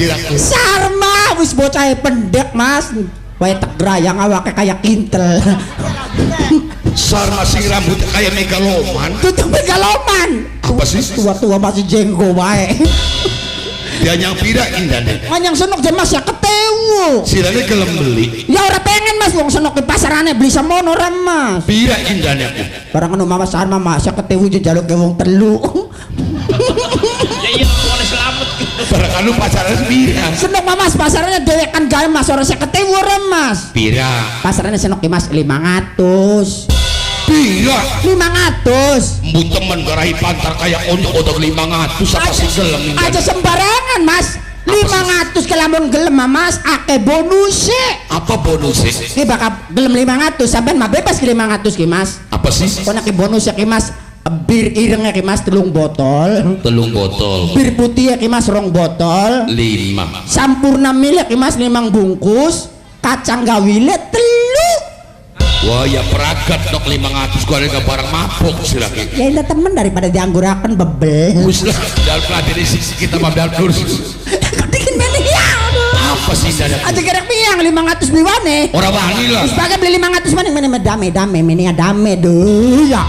siraku? Sarma wis bocah pendek, Mas. Wae tegrayang awake kaya kintel. Sarma sing rambutnya kayak megaloman. Tutup megaloman. Apa sih? Tua-tua masih jenggo wae. Dia yang pira indane? Manyang senok je Mas ya ketewu. Sirane gelem beli. Ya ora pengen Mas wong senok di pasarane beli semono ora Mas. Pira indane aku? Barang anu Mama Sarma Mas ya ketewu je jaluk ke wong telu. Ya iya oleh selamat. Barang anu pasaran pira? Senok Mas pasarane dhewe kan gawe Mas ora 50.000 ora Mas. Pira? Pasarane senok ki Mas 500. Pira? 500. Mbu temen garahi pantar kayak ontok-ontok 500 apa sih gelem indane? Aja sembarangan Mas. 500 kelamun gelem Mas akeh bonuse. Apa bonusnya? Ki bakal gelem 500 sampean mah bebas ki 500 ki Mas. Apa sih? Kono ki bonus ya ki Mas bir ireng ya ki Mas 3 botol. 3 botol. Bir putih ya ki Mas 2 botol. 5. Sampurna milik ki Mas 5 bungkus. Kacang gawile 3. Wah ya peragat dok 500 gua ada barang mabuk silaki. Ya ini temen daripada dianggurakan bebel. Wis lah, dalam pelatih sisi kita mah dalam terus. Dikit mana ya? Apa sih dada? Aja gerek piang 500 beli wane. Orang wani lah. Wis pakai beli 500 mana mana dame dame mene ya dame duh ya.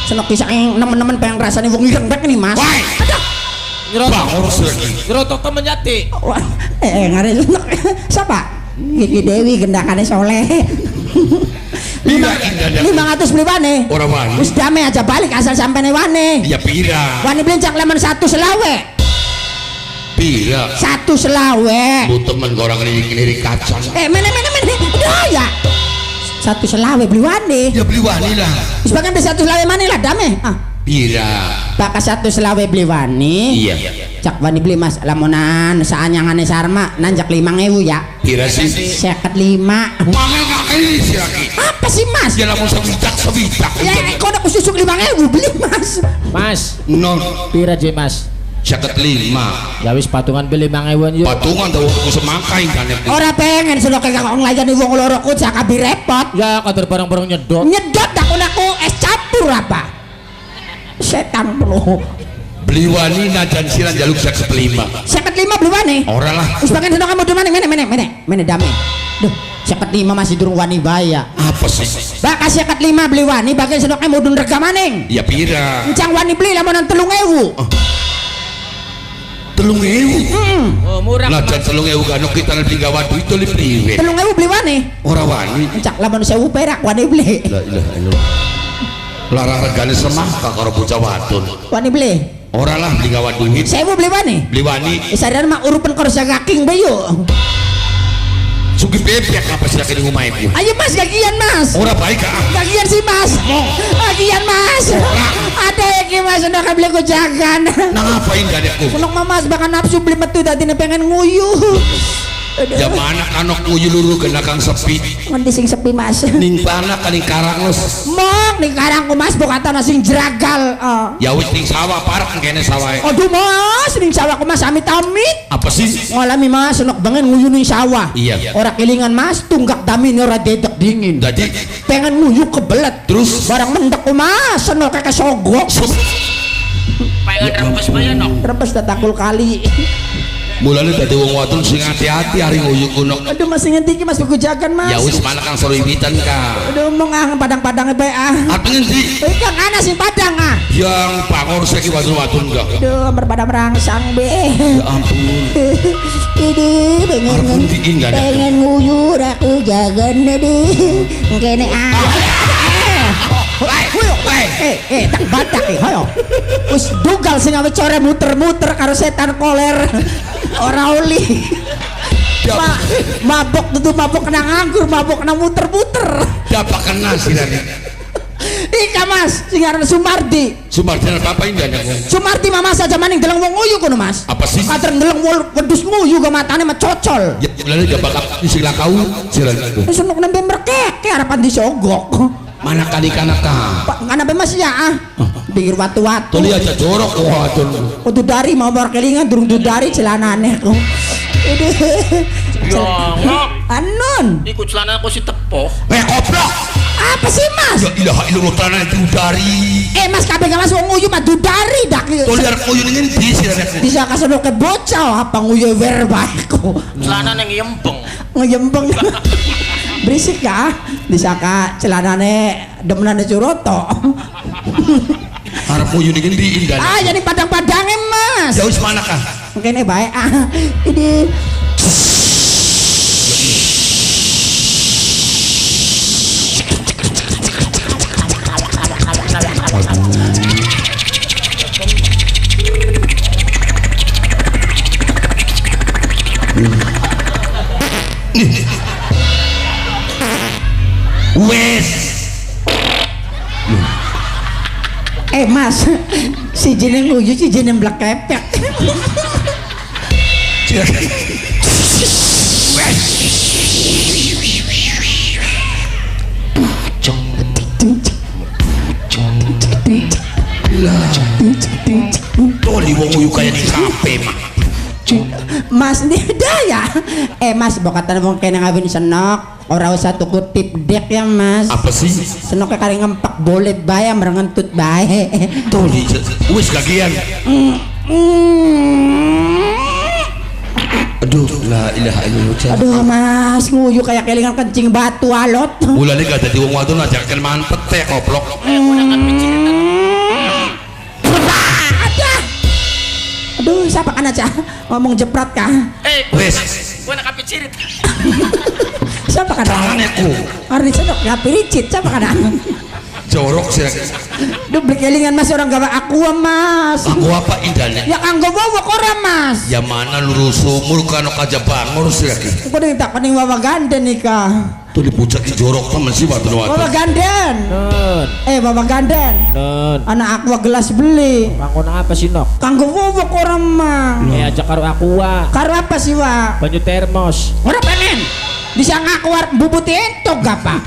Senok kisah yang nemen-nemen pengen rasanya wong ireng bek nih Mas. Woi. Aduh. Bangor silaki. Ngerotok temen jati. Wah, ngare senok. Siapa? Kiki Dewi gendakane soleh. Pira indane? 500 beli wane. Orang wani. Wis dame aja balik asal sampai wane. Ya pira? Wani beli cak lemon 1 selawe. Pira? 1 selawe. Bu temen orang ngelirik kacang. Mene mene mene. Aduh ya. 1 selawe beli wane. Ya beli wani lah. Wis bahkan beli 1 selawe mana lah dame. Ah. Pira? Baka 1 selawe beli wani. Iya. Cak wani beli Mas lamonan saanyangane Sarma nanjak 5.000 ya. Pira sih? 55. Mangel ngakeli silaki. Apa sih Mas? Ya lamun sewidak sewidak. Ya kono susuk 5.000 beli Mas. Mas. Non. Pira je Mas? 55. Ya wis patungan beli 5.000 yuk. Patungan tau aku semangka indane. Ora pengen sedoke kok nglayani wong loro ku cakabi repot. Ya kader barang-barang nyedot. Nyedot tak aku es campur apa? Setan bro. Beli wani najan siran jaluk 55. 55 beli wani? Ora lah. Wis pengen senok kamu mene mene mene mene mene dame. Duh, 55 masih durung wani bae ya. Apa sih? Baka 55 beli wani bagian senoke mudun rega maning. Ya pira? Encang wani beli lamonan 3.000. Oh. 3.000. Oh, murah. Lah jan 3.000 kan kita beli gawa duit to priwe. 3.000 beli wani? Ora wani. Encak lamun 1.000 perak wani beli. La ilaha illallah. Larang regane semangka karo bocah wadon. Wani beli? Ora lah beli gawa duit. 1.000 beli wani? Beli wani. Wis arian mah urupen karo sagaking bae yo. Sugi bebek apa sih lagi di rumah ibu? Ayo Mas gagian Mas. Ora baik ah. Gagian sih Mas. Gagian Mas. Ada iki Mas udah beli gojakan. Nang apa indaneku? Senok Mas bahkan nafsu beli metu dadine pengen nguyuh. Ya mana kanok nguyuh luru kena kang sepi. Ngendi sing sepi Mas? Ning panah kaning karang los. Mong ning karangku Mas bukan tanah sing jeragal. Ya wis ning sawah parek kene sawahe. Aduh Mas ning sawahku Mas amit-amit. Apa sih? Ngalami Mas senok bengen nguyuh ning sawah. Iya. Ora kelingan Mas tunggak damine ora dedek dingin. Dadi pengen nguyuh kebelet. Terus barang mendek Mas senok kayak sogok. Pengen rempes bae nok. Rempes tetakul kali. Mulane dadi wong wadon sing ati-ati ari nguyuh kuno. Aduh Mas ngendi iki Mas gojakan Mas. Ya wis mana kang seru ibitan ka. Aduh mong ah padang-padange bae ah. Arep ngendi? Iki kang ana sing padang ah. Yang bangor saiki wadon-wadon gak. Aduh merpada merangsang be. Ya ampun. Ini pengen pengen nguyuh aku jagan deh. Kene ah. Tak batak iki hayo. Wis dugal sing awet sore muter-muter karo setan koler. Ora oli. Mabok tutu mabok kena nganggur, mabok kena muter-muter. Dapat kena sirane. Ika Mas, sing aran Sumardi. Sumardi apa indane? Sumardi mama saja maning deleng wong nguyu kono Mas. Apa sih? Kater deleng wedhus nguyu ke matane mecocol. Ya lha ya bakal sing lakau sirane. Wis senok nembe merkeke harapan disogok. Mana kali kanaka? Pak, kanapa Mas ya ah? Pinggir watu-watu. Toli aja jorok kok wadon. Kudu dari mau kelingan durung dari celanane kok. Yongok. Anun. Iku celana aku si tepoh. Eh goblok. Apa sih Mas? Ya ilaha illallah tanah diudari. Mas kabeh mas wong nguyu mah diudari dak. Toli arep nguyu ning endi sirane? Bisa kasenoke bocah apa nguyu wer bae ku. Celanane ngeyembeng. Ngeyembeng. Berisik ya, disaka celanane demenane Suroto. Arep nguyu ning endi indane? Ah, jadi padang-padange, Mas. Ya wis mana kah? Kene bae ah. Ini wes. Mas, si jeneng nguyu, si jeneng blekepek. Toli wong nguyu kaya di kafe mah. Mas ini dah ya. Mas, bokatan wong kene ngawin senok, ora usah tuku tip dek ya, Mas. Apa sih? Senoknya kari ngempak bolet bae merengentut bae. Toli wis gagian. Aduh, la ilaha illallah. Aduh, Mas, nguyu kayak kelingan kencing batu alot. Mulane gak dadi wong wadon aja ken mantep teh goblok. Aduh, siapa kan aja ngomong jepret kah? Wes. Gua nak api cirit. Siapa kan? Tanganku. Arni sedok ngapi ricit siapa kan? Jorok sih. Duh, beli kelingan Mas orang gawa aku Mas. Aku apa indahnya? Ya kanggo wawak ora Mas. Ya mana lurus sumur kan aja bangor sih lagi. Aku ning tak kening wawa ganden nika. Tuh dipucak jorok temen sih wadon-wadon. Wawa ganden. Nun. Wawa ganden. Nun. Anak aku gelas beli. Kanggo apa sih nok? Kanggo wawak ora Mang. Ya aja karo aku wa. Karo apa sih wa? Banyu termos. Ora pengen. Bisa ngaku arep mbubuti entuk gak Pak?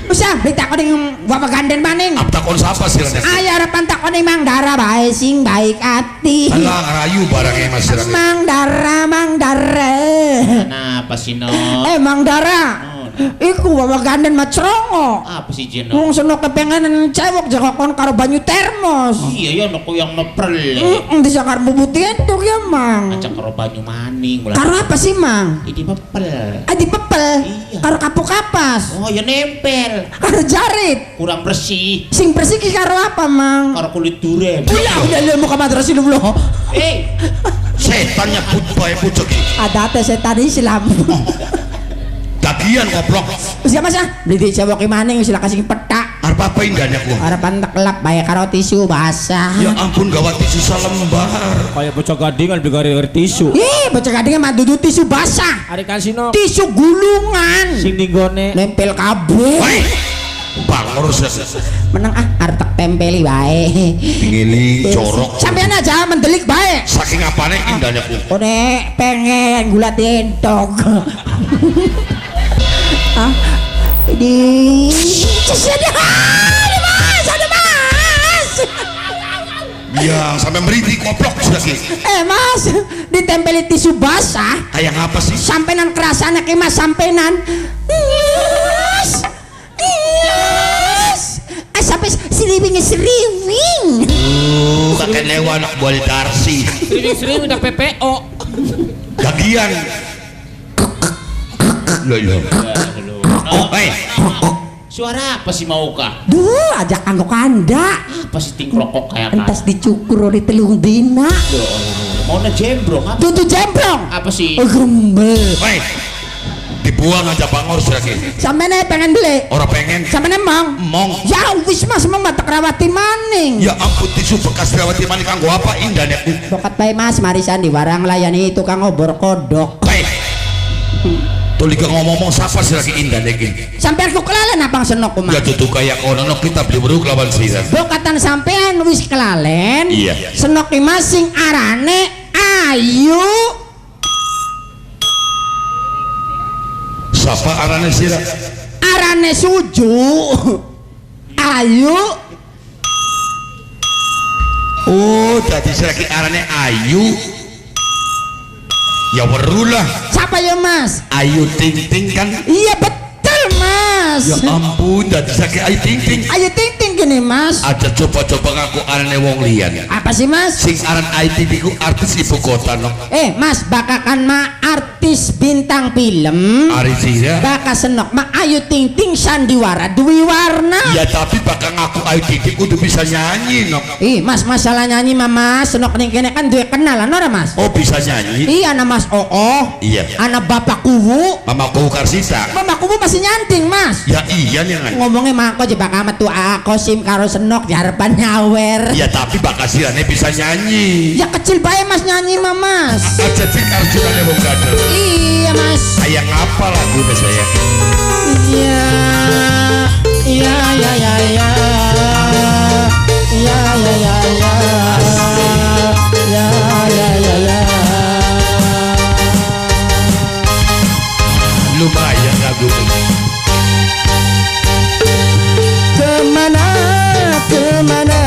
Usah ditakoni wawa ganden maning. Apa takon sapa sih? Ayo arepan takoni Mang Dara bae sing baik ati. Alah ngerayu barangnya Mas. Mang Dara, Mang Dara. Kenapa sih no? Mang Dara. Iku wawa ganden mah cerongo. Apa sih jeno? Wong senok kepengen cewek jakon karo banyu termos. Iya ya nok yang meprel. Bisa karo mbubuti entuk ya Mang. Aja karo banyu maning. Karo apa sih Mang? Ini pepel. Ah dipepel. Iya. Karo kapuk kapas. Oh ya nempel. Karo jarit. Kurang bersih. Sing bersih ki karo apa Mang? Karo kulit duren. Ulah udah lu muka madrasah lu. Setannya bae pucuk iki. Adate setan Islam. Dagian goblok. Wis ya Mas ah, beli dicewoki maning wis lah kasih petak. Arep apa indahnya ku? Arepan tekelap bae karo tisu basah. Ya ampun gawat tisu salembar. Kayak bocah gadingan beli karo tisu. Ih, bocah gadingan mah dudu tisu basah. Ari kasino. Tisu gulungan. Sing ninggone nempel kabeh. Hei. Bangor menang ah arep tak tempeli bae. Ngili jorok. Sampeyan aja mendelik bae. Saking apane indahnya ku? Kone pengen gulat entok. Ah, di ada mas, mas. Ya, sampai merinding koplok sudah sih. Mas, ditempeli tisu basah. Kayak apa sih? Sampenan kerasane ki Mas, sampenan. Yes. Yes. Sampai seriwing seriwing. Kakek lewa anak buah Darsi. Seriwing-seriwing udah PPO. Gagian. Loh, loh. Oh, hey. Suara apa sih mau kah? Duh, ajak kanggo kanda. Apa sih tingkrokok kayak entas dicukur di telung dina. Mau na jembrong apa? Tutu jembrong. Apa sih? Oh, gembel. Hei. Dibuang aja bangor sirake. Sampeyan pengen beli? Ora pengen. Sampeyan emang? Mong. Ya wis Mas, mong matek rawati maning. Ya ampun tisu bekas rawati maning kanggo apa indane ku? Bokat bae Mas, marisan diwarang layani tukang obor kodok. Hei. Tuli ngomong-ngomong siapa sih lagi indah lagi? Sampean ku kelalen apang senok ku Mas? Ya tutu kayak kono kita beli beruk lawan sira. Bokatan sampean wis kelalen. Iya. Senok ki Mas sing arane Ayu. Siapa arane sira? Arane Suju. Ayu. Oh, dadi sira ki arane Ayu. Ya werulah. Siapa ya Mas? Ayu Ting Ting kan? Iya betul Mas. Mas. Ya ampun, dadi saking Ayu Ting Ting. Ayu Ting Ting gini Mas. Aja coba-coba ngaku arane wong liyan. Apa sih Mas? Sing aran Ayu Ting Ting ku artis ibu kota no. Mas, bakakan ma artis bintang film. Ari sira. Baka senok ma Ayu Ting Ting sandiwara dwi warna. Ya tapi bakal ngaku Ayu Ting Ting kudu bisa nyanyi no. Ih Mas, masalah nyanyi mah Mas, senok ning kene kan duwe kenalan ora Mas? Oh bisa nyanyi? Iya, ana Mas Oo. Iya. Ana Bapak Kuwu. Mama Kuwu Karsita. Mama Kuwu masih nyanting Mas. Ya iya nih kan. Ngomongnya mangko je bakal metu Kosim karo senok di harapan nyawer. Ya tapi bakal sirane bisa nyanyi. Ya kecil bae Mas nyanyi mah Mas. Aja cek Arjunane wong gadel. Iya Mas. Kayak ngapa lagunya saya? Iya. Iya ya ya ya. Ya ya ya ya. Ya ya ya ya. Lumayan lagu. Kemana, kemana,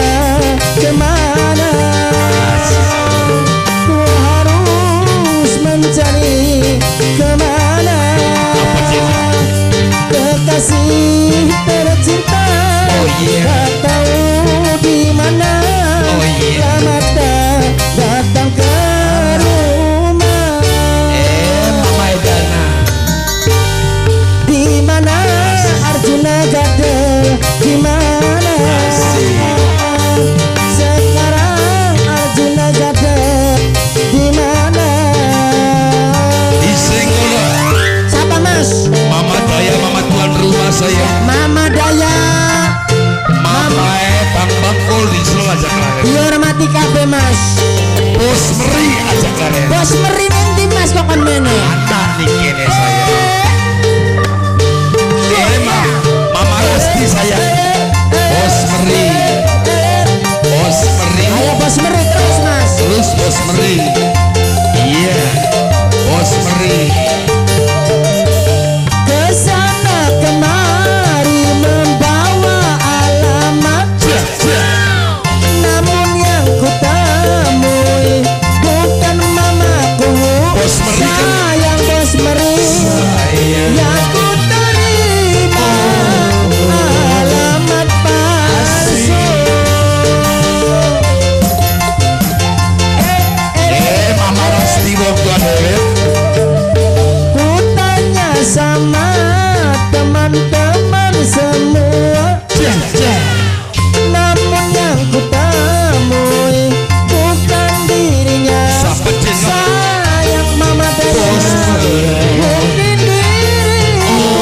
kemana ku harus mencari, kemana kekasih tercinta. Oh yeah. Tak tahu di mana. Oh yeah. Lama tak datang ke rumah. Mama Edana. Di mana Arjuna Gadel? Di mana? Sekarang Arjuna Gadel di mana? Di Senggolo. Siapa Mas? Mama Daya, mama tuan rumah saya. Mama Daya. Mama Bang Bangkol di Solo aja kemarin. Iya ora mati kabeh Mas. Bos Meri aja kemarin. Bos Meri nanti Mas kok kon mene. Ana nih kene saya. Mama Rasti saya. Bos Meri. Bos Meri. Ayo Bos Meri terus Mas. Terus Bos Meri. Iya. Bos Meri. Kesana kemari membawa alamat. Namun yang ku temui bukan mamaku. Bos Meri. Sayang Bos Meri. Yang ku terima alamat palsu. Mama Rasti wong tua dhewe. Ku tanya sama teman-teman semua. Namun yang ku temui bukan dirinya. Sayang Mama Daya, mungkin dirimu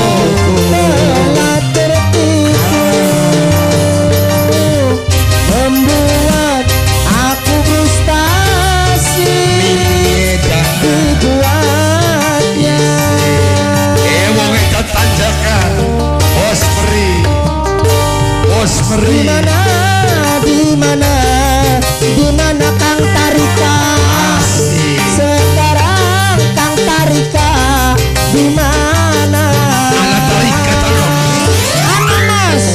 telah tertipu, membuat aku frustasi dibuatnya. Wong edan tanjakan. Bos Meri. Bos Meri. Di mana, di mana, di mana Kang Tarika? Asik. Sekarang Kang Tarika di mana? Ala Tarika tolong. Ana Mas.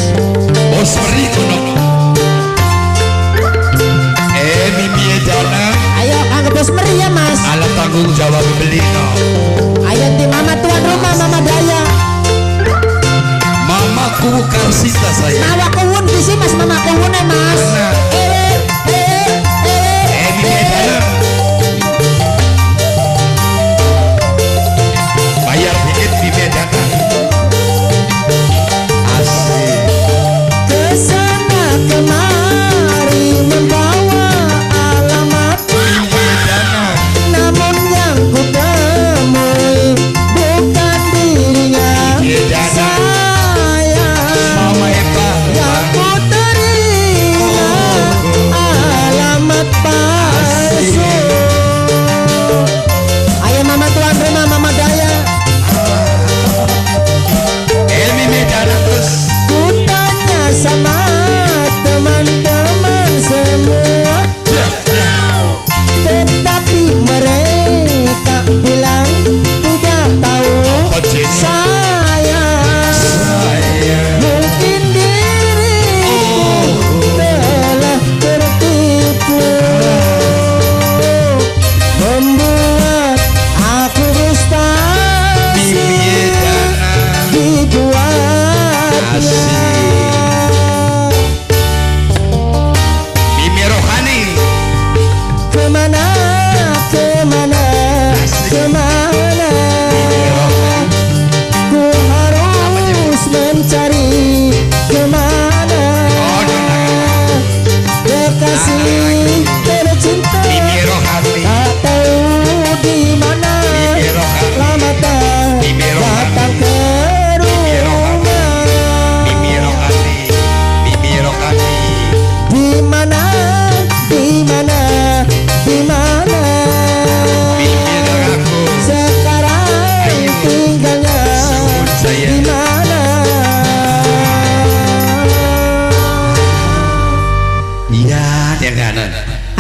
Bos Meri kono. Mimi Edana. Ayo Kang Bos Meri ya Mas. Ala tanggung jawab beli no. Ayo di Mama tuan rumah Mama Daya. Mama Kuwu Karsita saya. Mama Kuwun bisi Mas, Mama Kuwun Mas. Mimi Edana. Bayar dikit Mimi Edana. Asik. Kesana kemari membawa alamat. Mimi Edana. Namun yang ku temui bukan dirinya. Mimi Edana. Sayang Mama Eva. yang ku terima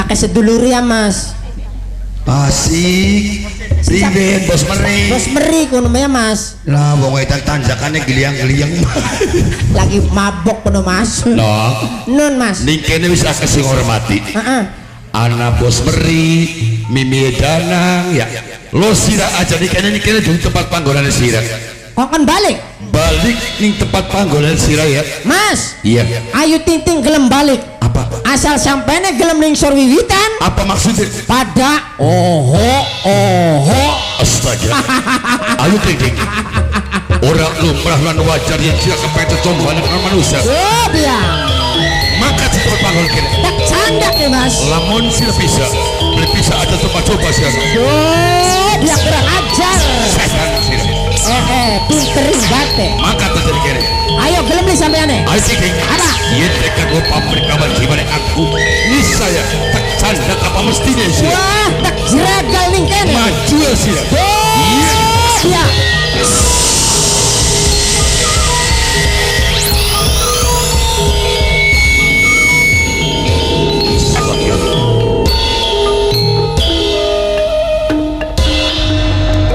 Akeh sedulur ya Mas. Asik. Priwen bos meri. Bos meri kono ya Mas. Lah wong edan tanjakane geliang-geliang. Lagi mabok kono Mas. Lah. Nun Mas. Ning kene wis akeh sing hormati. Heeh. Ana bos meri, Mimi Danang ya. Lo sira aja di kene ning kene di tempat panggonane sira. Kongkon balik. Balik ning tempat panggonan sira ya. Mas. Iya. Ayu Ting Ting gelem balik. Apa? Asal sampene gelem ning sor wiwitan. Apa maksudnya? Pada oho oho. Astaga. Ayu Ting Ting. Ora lumrah lan wajar yen sira kepethuk combanan karo manusia. Oh, biang. Maka di tempat panggon kene. Tak candak ya Mas. Lamun sira bisa, beli bisa aja tempat coba sira. Oh, dia kurang ajar. Setan sira. Pinterin bate. Maka terjadi kene. Ayo gelem nih sampeane. Ayo Ting Ting. Apa? Yen tekan gue pabrik kawan gimana aku. Niscaya tak candak apa mestinya sira. Wah, tak jeragal ning kene. Maju ya sira. Oh, iya.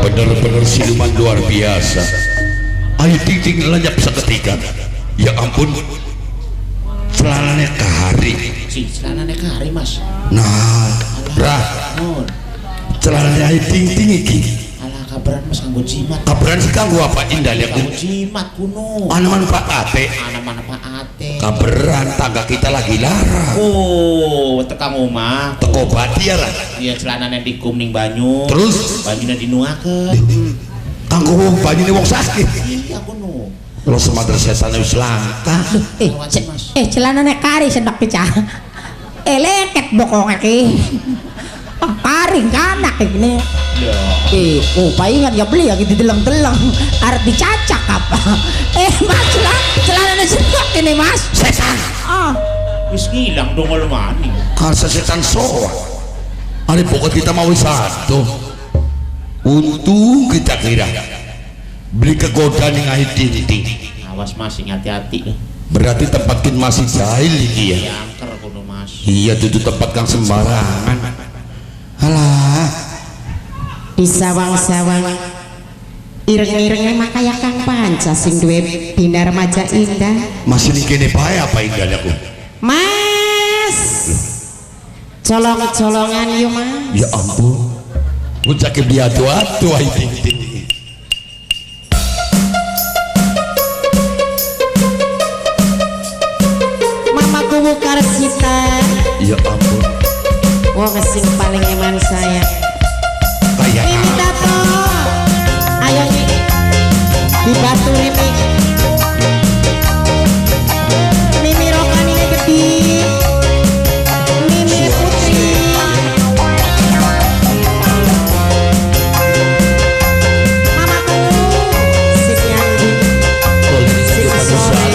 Bener-bener siluman luar biasa. Ayu Ting Ting lenyap seketika. Ya ampun, celananya kari. Si celanane kari Mas. Nah, rah, celananya Ayu Ting Ting iki. Alah kabaran Mas kanggo jimat. Kabaran sih kanggo apa indah ya? Kanggo jimat kuno. Ana manfaate. Ana manfaate. Kabaran tangga kita lagi lara. Oh, tekang omah. Teko bati ya lah. Iya celanane dikum ning banyu. Terus banyune dinuakeun. Kanggo banyune wong sakit. Iya kuno. Lo semanter setan wis langka. Celanane kari sendok pecah. Leket bokonge ki. Paring kanak ini. Oh paingan ya beli ya gitu deleng-deleng. Arep dicacak apa? Mas celanane sendok ini Mas. Setan. Ah. Wis ngilang dongol maning. Karsa setan soa. Ari pokok kita mau satu. Untung kita kira beli kegoda ning Ayu Ting Ting. Awas Mas, sing hati-hati. Berarti tempat kin masih jahil iki ya. Angker kono Mas. Iya, itu tempat kang sembarangan. Alah. Di sawang-sawang ireng-irenge makaya kang panca sing duwe binar remaja indah. Masih ning kene bae apa indah aku? Mas. Colong-colongan yo Mas. Ya ampun. Ngucake diadu-adu Ayu Ting Ting. Mamaku Wukarsita. Ya ampun. Wong sing paling eman sayang. Kayak Mimi Tato. Ayo nih. Dibaturi mi. Mimi rokanine gede. Mimi Putri. Mamaku sing nyanggi. Sing sore.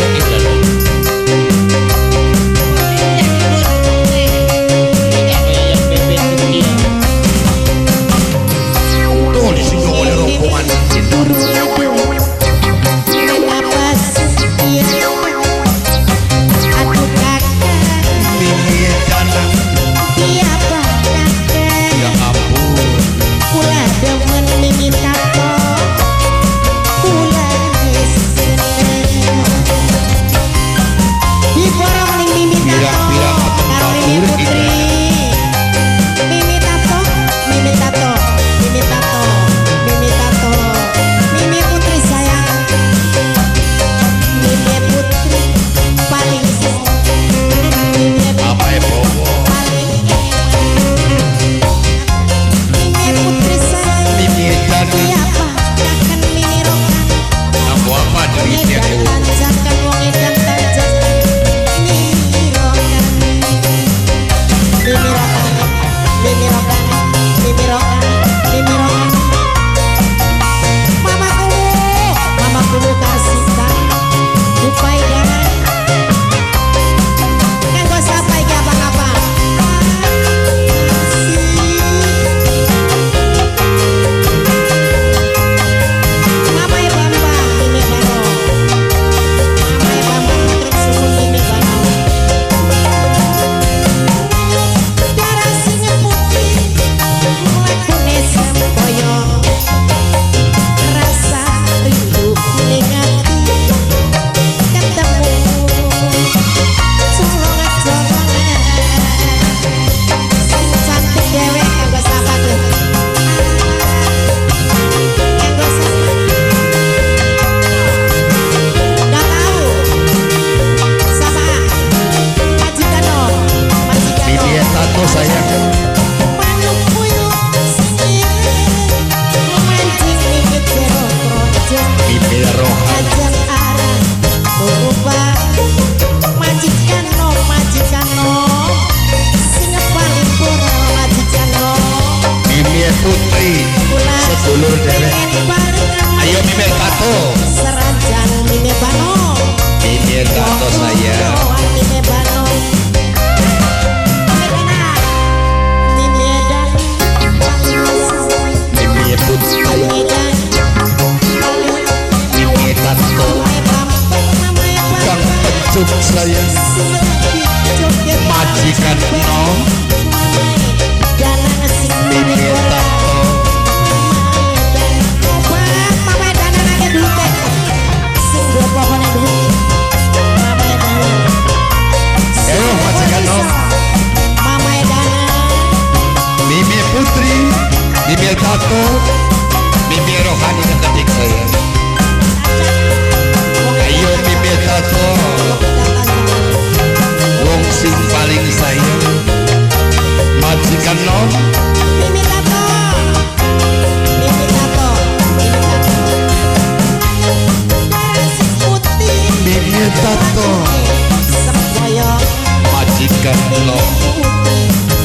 Tuh di sini oleh rombongan. Turu sayang. Majikan nom Mimi Tato. Ayo majikan nom Mimi Putri, Mimi Tato, Mimi Rohani ketik saya. Ayo Mimi Tato, wong sing paling sayang. Majikan nom Mimi Tato, Mimi Tato, Mimi Tato, Mimi Tato, majikan nom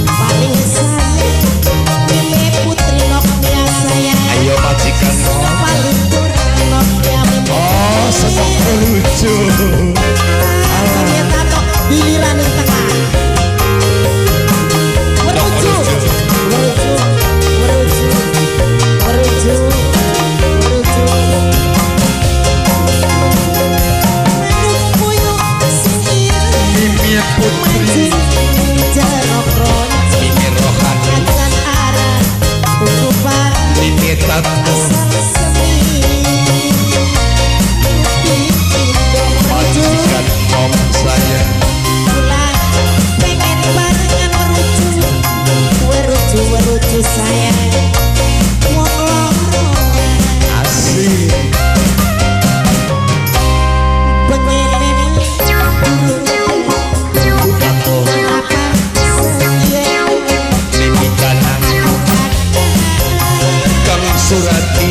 paling sayang. Mimi Putri noknya sayang. Ayo majikan nom. Paling kurang noknya Mimi. Oh, seneng lucu. Mimi Tato giliran yang tengah. Merujuk, merujuk, merujuk, merujuk, merujuk. Manuk puyuh sing ireng. Mimi Putri, Mimi Rohani, Mimi Tato, majikan nom sayang. Asik. Tato, Mimi Danang, Kang Surati,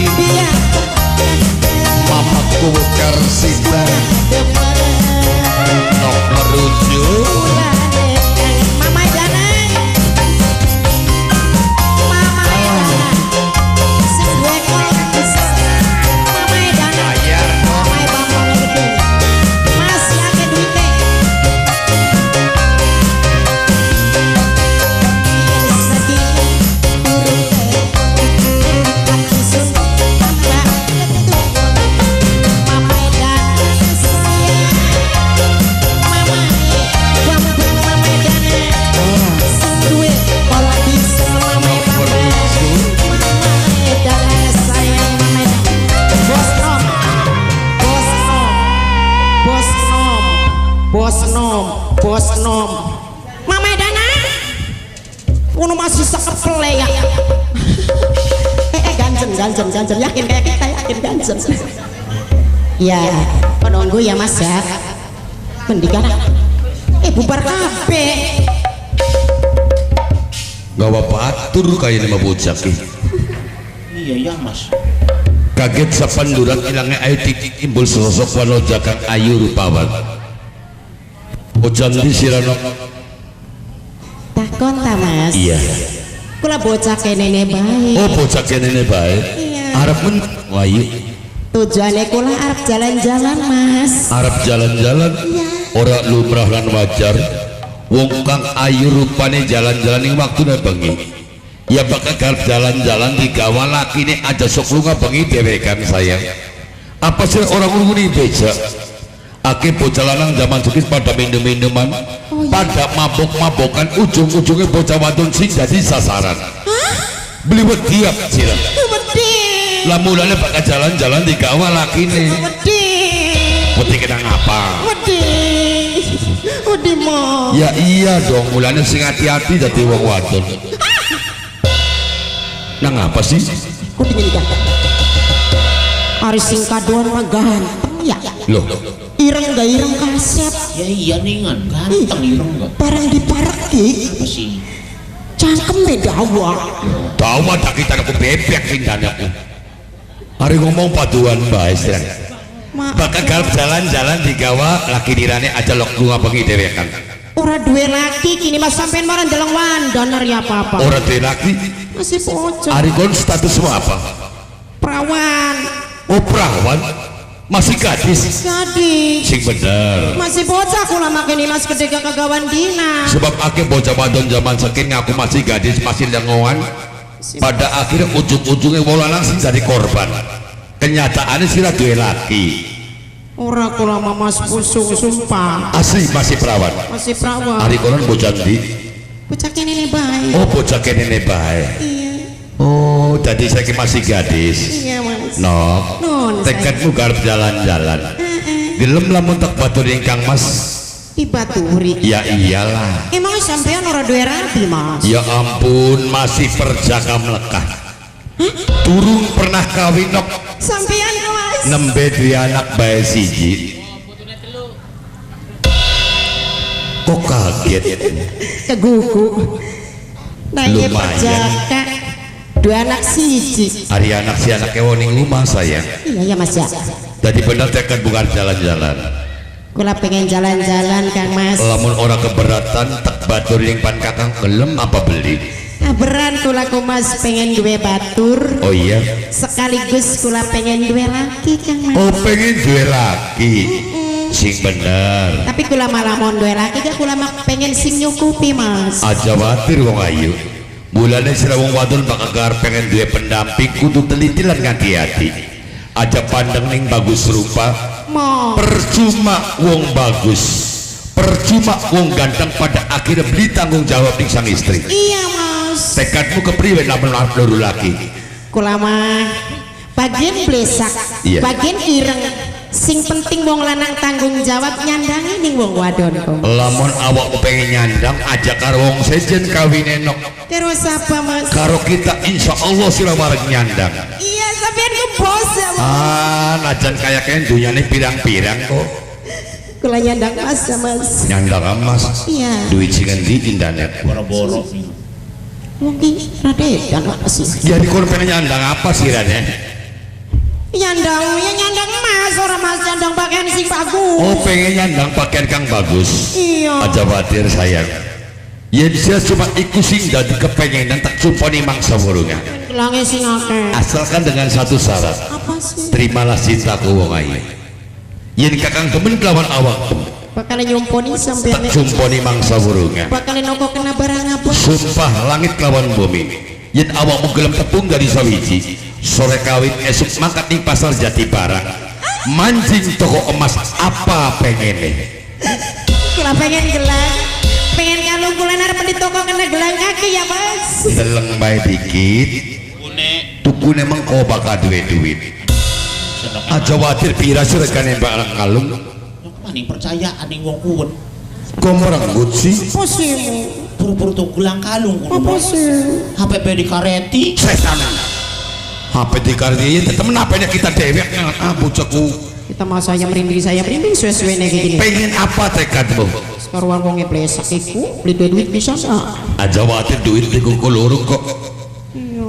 Mamaku Karsita, nok merujuk. Mama Danang, Mama Danang, sebuah kolor besar. Mama Danang, Bayar nom. Mama Bambang gede, masih akeh duite. Yen sedih durung aku sun tambah ketuwun. Mama Danang sayang, Mama Bambang, Mama Danang, sing duwe kolor bisa Mama Bambang. Mama Danang sayang, Mama Danang. Bos nom, bos nom, bos nom, bos nom, bos nom. Mama Danang, ngono masih sekepel ya. Ganjen, ganjen, ganjen, yakin kayak kita yakin ganjen. Ya, penunggu ya Mas ya. Mendingan bubar kabeh. Gawa batur kaya lima bocah ki. Iya ya Mas. Kaget sapanduran ilangnya ayu tik timbul sosok wanoja kang ayu rupawan. Bocah di sirano. Takon ta Mas? Iya. Kula bocah kenene bae. Oh bocah kenene bae. Iya. Arep men wayu. Tujuane kula arep jalan-jalan Mas. Arep jalan-jalan. Iya. Ora lumrah lan wajar. Wong kang ayu rupane jalan-jalan ing waktune bengi. Ya bakal garep jalan-jalan digawa lakine aja sok lunga bengi dhewekan sayang. Apa sih orang ngene beja? Ake bocah lanang zaman sekis pada minum-minuman, Oh, iya. pada mabok-mabokan, ujung-ujungnya bocah wadon sing jadi sasaran. Beli wedi sira. Wedi. Lah mulane bakal jalan-jalan digawa lakine. Wedi. Wedi kena ngapa? Wedi. Wedi mo. Ya iya dong, mulane sing hati-hati dadi wong wadon. Nang apa sih? Ku dingin kan. Ari sing kaduan mah ganteng ya. Loh, Ireng gak ireng kasep. Ya iya ningan ganteng ireng gak. Barang dipareki Apa sih? cangkem dawa. dawa tak kita aku bebek pindane aku. Ari ngomong paduan bae sirang. Bakal garep jalan-jalan digawa laki dirane aja lok lunga bengi dhewekan. Ora duwe laki kini Mas sampean marang deleng wandoner ya apa-apa. Ora duwe laki. Masih bocah. Ari kon statusmu apa? Perawan. Oh perawan. Masih gadis. Gadis. Sing bener. Masih bocah kula makene Mas gede kagawan dina. Sebab akeh bocah wadon zaman sekin ngaku masih gadis, masih lengoan. Pada akhirnya ujung-ujungnya wong lanang sing jadi korban. Kenyataannya sira duwe laki. Ora kula mah Mas pusung sumpah. Asli masih perawan. Masih perawan. Ari konon bocah ndi? Bocah kene bae. Oh, bocah kene bae. Iya. Oh, jadi saya masih gadis. Iya, Mas. Nok. Tekadmu garep jalan-jalan. Gelem lamun tak baturi Kang Mas. Dibaturi. Ya iyalah. Emang sampean ora duwe rabi, Mas? Ya ampun, masih perjaka melekah. Hah? Durung pernah kawin nok. Sampean Mas. Nembe duwe anak bae siji. Kok kaget? Kegugu. Nah, iya perjaka dua anak siji. Ari anak si anaknya wong ning rumah sayang. Iya ya Mas ya. Jadi bener tekad bukan jalan-jalan. Kula pengen jalan-jalan Kang Mas. Lamun ora keberatan tak batur ning pan kakang gelem apa beli? Kaberan kula ku Mas pengen duwe batur. Oh iya. Sekaligus kula pengen duwe laki Kang Mas. Oh pengen duwe laki. Sing bener. Tapi kula malah mau duwe laki gak kula mah pengen sing nyukupi Mas. Aja watir wong ayu. Mulane sira wong wadon bakal gar pengen duwe pendamping kudu teliti lan ngati-ati. Aja pandeng ning bagus rupa. Mo. Percuma wong bagus, percuma wong ganteng pada akhirnya beli tanggung jawab ning sang istri. Iya Mas. Tekadmu kepriwe lamun arep loro laki? Kula mah bagian blesak, iya. Bagian ireng. Sing penting wong lanang tanggung jawab nyandangi ning wong wadon kok. Lamun awakmu pengen nyandang aja karo wong sejen kawin enok. Terus apa Mas? Karo kita insya Allah sira wareg nyandang. Iya sampean ku bos ya Mas. Ah, najan kaya kaya dunyane pirang-pirang kok. Kula nyandang Mas ya Mas. Nyandang Mas. Iya. Duit sing endi indane? Boro-boro. Wong ki rada edan Mas. Ya dikon pengen nyandang apa sih rane? Nyandang, ya nyandang Mas, ora Mas nyandang pakaian sing bagus. Oh, pengen nyandang pakaian kang bagus. Iya. Aja khawatir sayang. Yen sia cuma iku sing dadi kepengenan tak cumponi mangsa wurunga. Gelange sing akeh. Asalkan dengan satu syarat. Apa sih? Terimalah cintaku wong ayu. Yen kakang demen kelawan awakmu, bakal nyumponi sampeyan. Tak cumponi mangsa wurunga. Bakal noko kena barang apa? Sumpah langit kelawan bumi. Yen awakmu gelem tepung dari sawiji, sore kawin esuk mangkat ning pasar Jati Barang, mancing toko emas apa pengene? Kula pengen gelang, pengen kalung kula arep di toko kena gelang kaki ya Mas. Deleng bae dikit, tukune mengko bakal duwe duit. Aja watir pira sih regane barang kalung. Maning percaya aning wong kuwen. Kok merenggut sih? Apa sih? Buru-buru tuh gelang kalung kudu. Apa sih? HP be dikareti. Setan. HP dikareti tetep napenya kita dewek ah bocahku. Kita mau saya merinding suwe-suwene kayak gini. Pengen apa tekadmu? Sekarang wonge blesak iku beli duit bisa sak. Aja watir duit iku loro kok.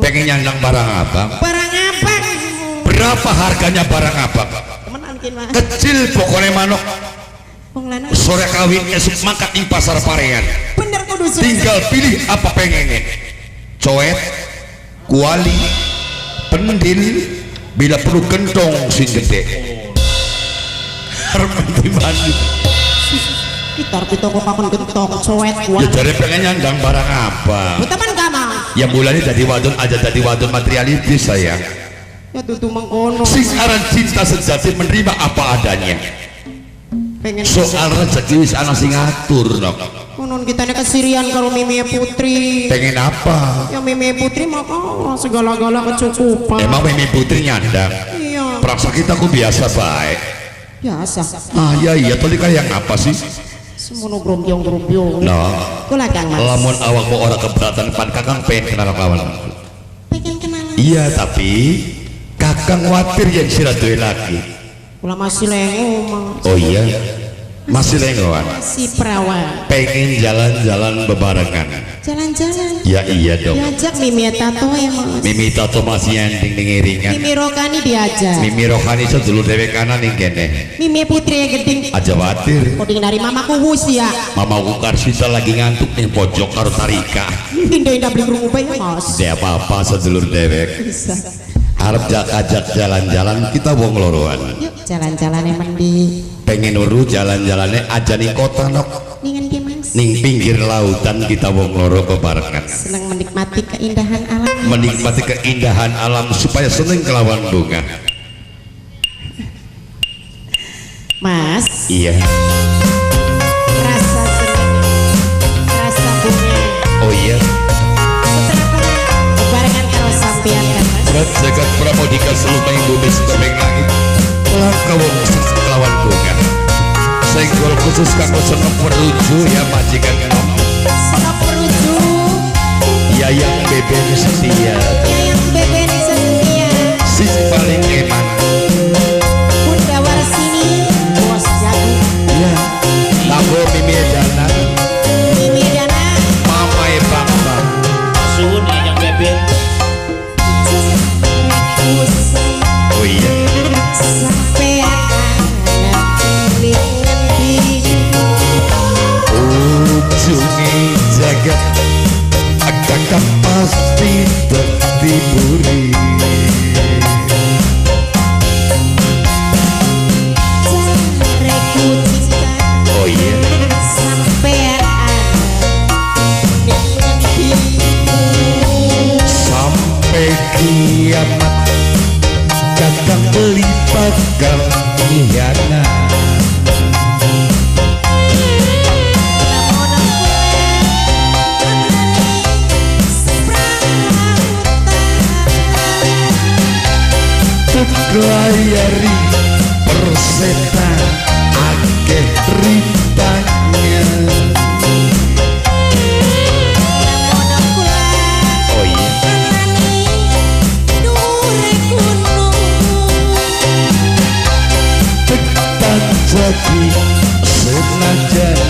Pengen nyandang barang apa? Barang apa? Berapa harganya barang apa? Temenan kin Mas. Kecil pokoknya manok. Wong lanang. Sore kawin esuk mangkat ing pasar Parengan. Bener kudu. Tinggal pilih apa pengennya. Coet, kuali, pendil, bila perlu gentong sing gede. Arep mandi mandi. Kita arep toko kakon gentong, coet, kuali. Ya jare pengen nyandang barang apa? Teman gak mau. Ya mulane dadi wadon aja dadi wadon materialistis sayang. Ya tutu mengkono. Sing aran cinta sejati menerima apa adanya. Pengen soal rezeki wis ana sing ngatur nok. Konon kita ini kesirian karo Mimi Putri. Pengen apa? Ya Mimi Putri mah oh, segala-gala kecukupan. Emang Mimi Putri nyandang? Iya. Perasa kita ku biasa baik. Biasa. Ah iya iya tadi kayak apa sih? Semono grombyong-grombyong. Nah. Kula Kang Mas. Lamun awakmu ora keberatan pan kakang pengen kenal kawan. Pengen kenalan. Iya tapi kakang watir yang sira duwe laki. Kula masih lengo Mas. Oh iya. Masih lengoan. Masih perawan. Pengen jalan-jalan bebarengan. Jalan-jalan. Ya iya dong. Diajak Mimi Tato ya Mas. Mimi Tato masih ending ning iringan. Mimi Rokani diajak. Mimi Rokani sedulur dhewe kanan ning kene. Mimi Putri yang geding. Aja watir. Koding dari mamaku wus ya. Mamaku Karsita lagi ngantuk ning pojok karo Tarika. Indah-indah beli krungu bae ya Mas. Tidak apa-apa sedulur dewek. Bisa. Arep ajak jalan-jalan kita wong loroan. Yuk jalan-jalan mandi. Pengen uru jalan-jalannya aja ning kota nok. Ning endi Mas? Ning pinggir lautan kita wong loro bebarengan. Seneng menikmati keindahan alam. Menikmati keindahan alam supaya seneng kelawan bunga. Iya. Rasa seneng, rasa bunga. Oh iya. Setelah kula barengan karo sampeyan kan Mas. Berat jagat pramodika selumeng bumi setemeng langit. Langka wong sing kelawan bunga. Senggol khusus kanggo seneng meruju ya majikan enom. Seneng meruju. Yayang beben setia. Yayang beben setia. Sing paling eman. Bunda Warsini bos jago. Iya. Kanggo Mimi Dana. Mimi Dana. Mama e Bambang. Suwun Yayang beben. Oh iya. Ujunge jagat kakak pasti dadi buri. Oh iya. Sampai kiamat kakak beli bakal hianat. Layari persetan akeh ritanya. Oh iya. Tetap jadi senajan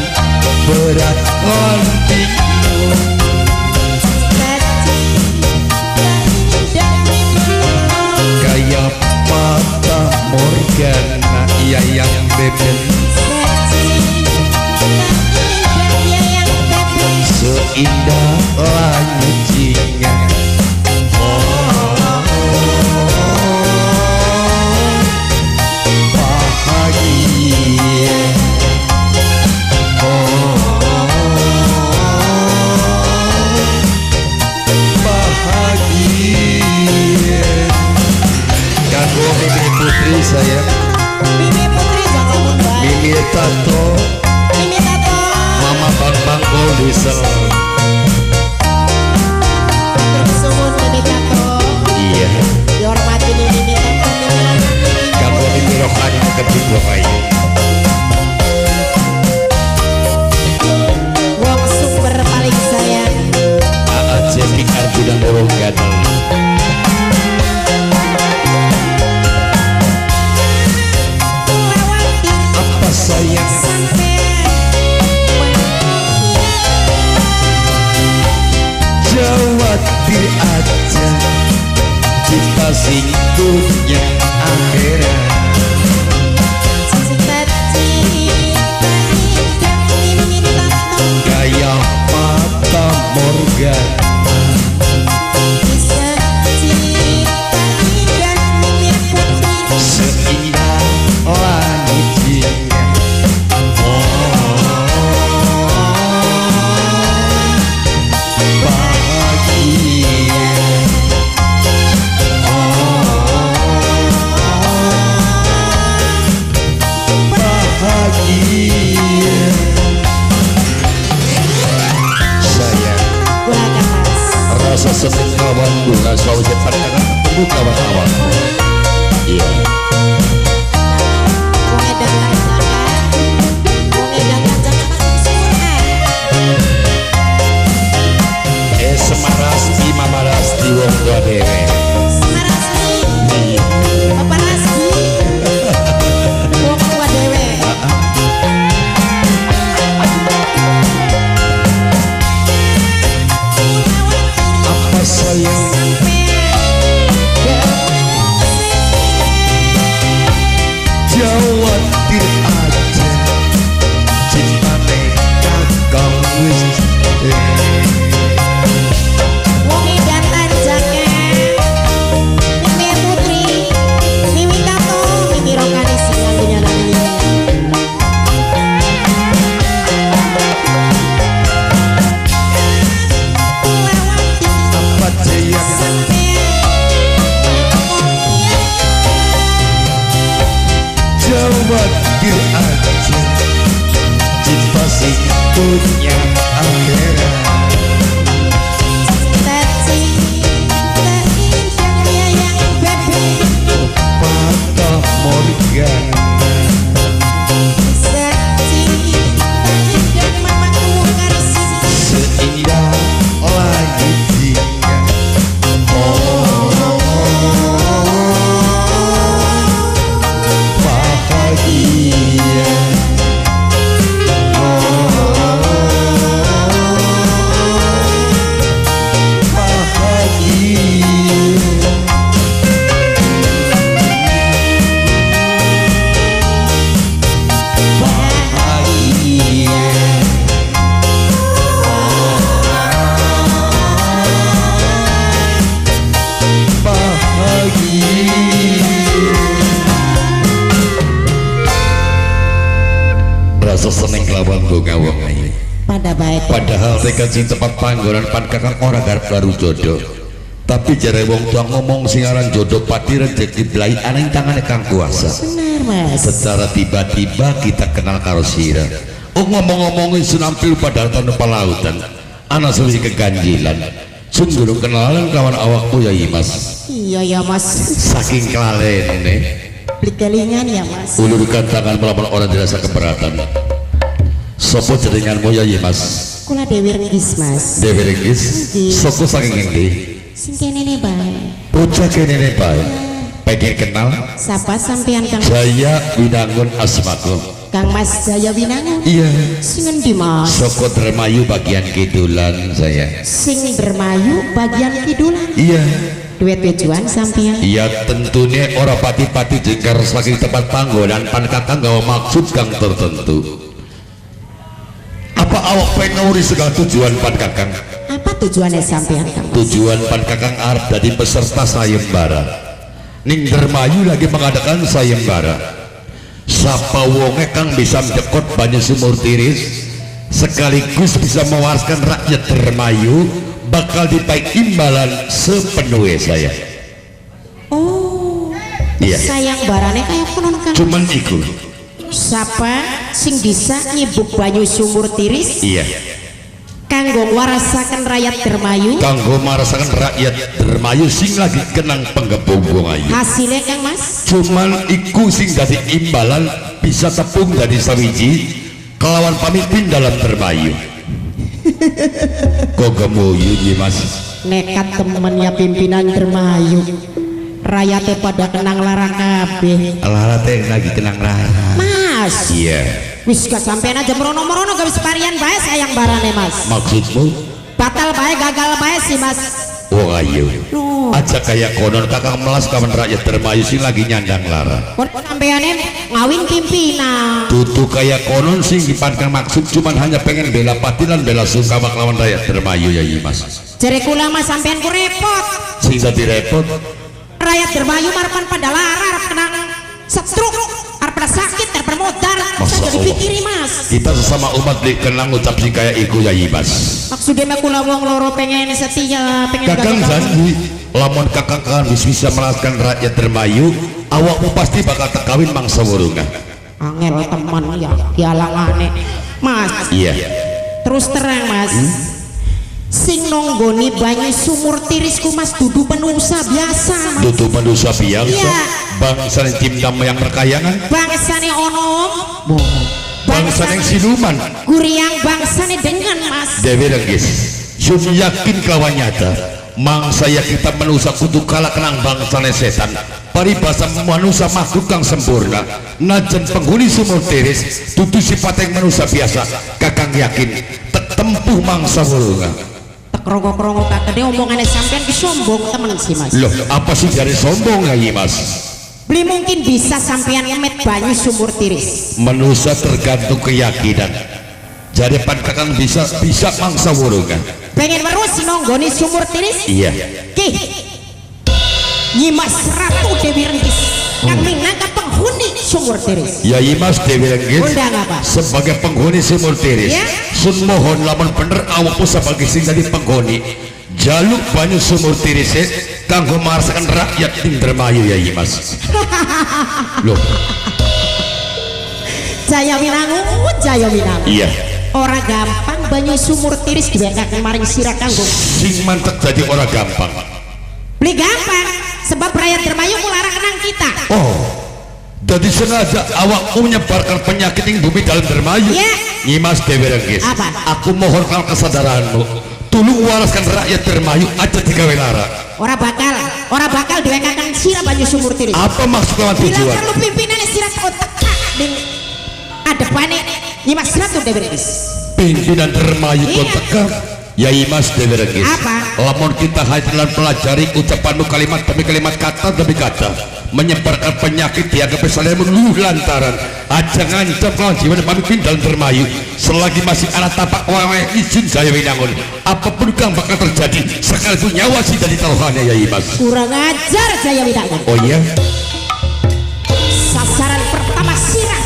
berat lantikmu. Kaya Fata Morgana Yayang beben seindah langit jingga. Oh, bahagia. Oh, bahagia. Kanggo Mimi Putri saya. Mimi Putri jangan lupa. Mimi Tato. Mimi Tato. Mama Bambang Diesel. Terus Mimi Tato. Iya. Dihormati Mimi Tato. Kanggo Mimi Rohani ketiga ayo. Wong sumber paling sayang. Aa Cepi Arjuna Wong Gadel. Sayang Jawatir aja kita sing dunya akhirat. Gaya Fata Morgana. Seindah langit jingga. Rasa seneng kawan bunga selalu cepat karena ketemu kawan awal. Iya. Semarasti Mama Rasti wong tua dewe. Semarasti. Bapak Rasti. Wong tua dewe. Sayang Dunia akhirat. Cita-cita indahnya yang bebe Fata Morgana. Cita-cita indah mamaku Karsi Seindah langit jingga. Oh, bahagia. Oh, bahagia. Bahagia. Bahagia. Rasa seneng kelawan bunga wong ayu. Pada baik. Padahal tekan sing tempat panggonan pan kakang ora garap karo jodoh. Tapi jare wong tua ngomong sing aran jodoh pati rejeki blai ana ing tangane kang kuasa. Benar Mas. Secara tiba-tiba kita kenal karo sira. Oh ngomong-ngomongin sunampil pada tanpa lautan. Ana sewisi keganjilan. Sun durung kenalan kawan awakmu ya Mas. Iya ya Mas. Saking kelalene Beli kelingan ya Mas. ulurkan tangan melawan orang dirasa keberatan. Sopo jenenganmu ya Mas? Kula Dewi Renggis Mas. Dewi Renggis. Sopo saking endi? Sing kene bae. Bocah kene bae. Pengen kenal? Sapa sampean Kang? Jaya Winangun asmaku. Kang Mas Jaya Winangun. Iya. Sing endi Mas? Soko Dermayu bagian kidulan saya. Sing Dermayu bagian kidulan. Iya. Duit tujuan sampean. Iya tentunya ora pati-pati jengkar saking tempat panggonan pan kakang gawa maksud kang tertentu. Apa awak pengen nguri segala tujuan pan kakang? Apa tujuannya sampean Kang Mas? Tujuan pan kakang arep dadi peserta sayembara. Ning Dermayu lagi mengadakan sayembara. Sapa wonge kang bisa njekot banyu sumur tiris sekaligus bisa mewariskan rakyat Dermayu bakal dipai imbalan sepenuhnya saya. Oh. Iya. Sayang barane kaya konon Kang. Cuman iku. Sapa sing bisa nyibuk banyu sumur tiris? Iya. Kanggo warasaken rakyat Dermayu. Kanggo marasaken rakyat Dermayu sing lagi kenang penggebung wong ayu. Hasilnya Kang Mas? Cuman iku sing dadi imbalan bisa tepung dari sawiji kelawan pamimpin dalam Dermayu. Kok gemuyu nyi Mas? Nekat temen ya pimpinan Dermayu. Rakyatnya pada kenang lara kabeh. Lara teh lagi kenang lara. Mas. Iya. Wis gak sampean aja merono-merono gak wis parian bae sayang barane Mas. Maksudmu? Batal bae gagal bae sih Mas. Wong ayu. Loh. Aja kayak konon kakang melas kawan rakyat Dermayu sing lagi nyandang lara. Kon sampeane ngawin pimpinan. Tutu kayak konon sing dipankan maksud cuman hanya pengen bela pati lan bela sungkawa kelawan rakyat Dermayu ya Mas. Jere kula Mas sampean ku repot. Sing dadi repot Rakyat Dermayu marepan pada lara arep kenang stroke, arep pada sakit, arep pada modar. Masya Saya dipikiri Mas. Kita sesama umat di kenang ucap sing kaya iku ya Mas. Maksudnya mah kula wong loro pengen setia, pengen Kakang janji lamun kakang kan bisa melaskan rakyat Dermayu, awakmu pasti bakal tekawin mangsa wurungan. Angel teman ya, dialangane. Mas. Iya. Terus terang Mas. Sing nonggoni banyu sumur tirisku Mas dudu penungsa biasa Mas. Dudu penungsa biasa. Iya. Bangsane cimdam yang rekayangan. Bangsane onom. Bangsane siluman. Guriang bangsane dengan Mas. Dewi Renggis. Sun yakin kawan nyata. Mangsa ya kita manusia kudu kalah kenang bangsane setan. Paribasa manusia makhluk kang sempurna. Najan penghuni sumur tiris dudu sifat yang manusia biasa. Kakang yakin tetempuh mangsa wurungan. Krongo-krongo kakek omongannya sampean ki sombong temen sih Mas. Loh, apa sih dari sombong lagi Mas? Beli mungkin bisa sampean ngemet banyu sumur tiris. Manusia tergantung keyakinan. Jadi pan kakang bisa mangsa wurungan. Pengen terus nonggoni sumur tiris? Iya. Ki. Nyimas Ratu Dewi Renggis kang minangka penghuni sumur tiris. Ya Nyimas Dewi Renggis. Undang apa? Sebagai penghuni sumur tiris. Ya? Sun mohon lamun bener awakmu sebagai sing dadi penghuni. Jaluk banyu sumur tiris kanggo marasaken rakyat ing Dermayu ya Nyimas. Loh. Jaya Winangun, Jaya Winangun. Iya. Ora gampang banyu sumur tiris diwekake maring sira kanggo sing mantek dadi ora gampang. Beli gampang sebab rakyat Dermayu mularang nang kita. Oh, jadi sengaja awakmu menyebarkan penyakit ing bumi dalam Dermayu. Ya. Nyimas Dewi Rengkis. Apa? Aku mohon kalau kesadaranmu, tolong waraskan rakyat Dermayu aja digawe lara. Ora bakal diwekaken sira banyu sumur tiris. Apa maksud lawan Bila tujuan? perlu pimpinan sira teka ning adepane Nyimas Ratu Dewi Rengkis. Pimpinan Dermayu Iya. teka Yai Mas Dewi Rengkis. Apa? Lamun kita hadir pelajari ucapanmu kalimat demi kalimat, kata demi kata, menyebarkan penyakit dianggap saling menuduh lantaran aja ngancam lawan jiwa dan pemimpin dalam Dermayu selagi masih ada tapak wae izin saya winangun apapun kang bakal terjadi sekalipun nyawa sih dari taruhannya Yai Mas. Kurang ajar Jaya Winangun. Oh iya, sasaran pertama sira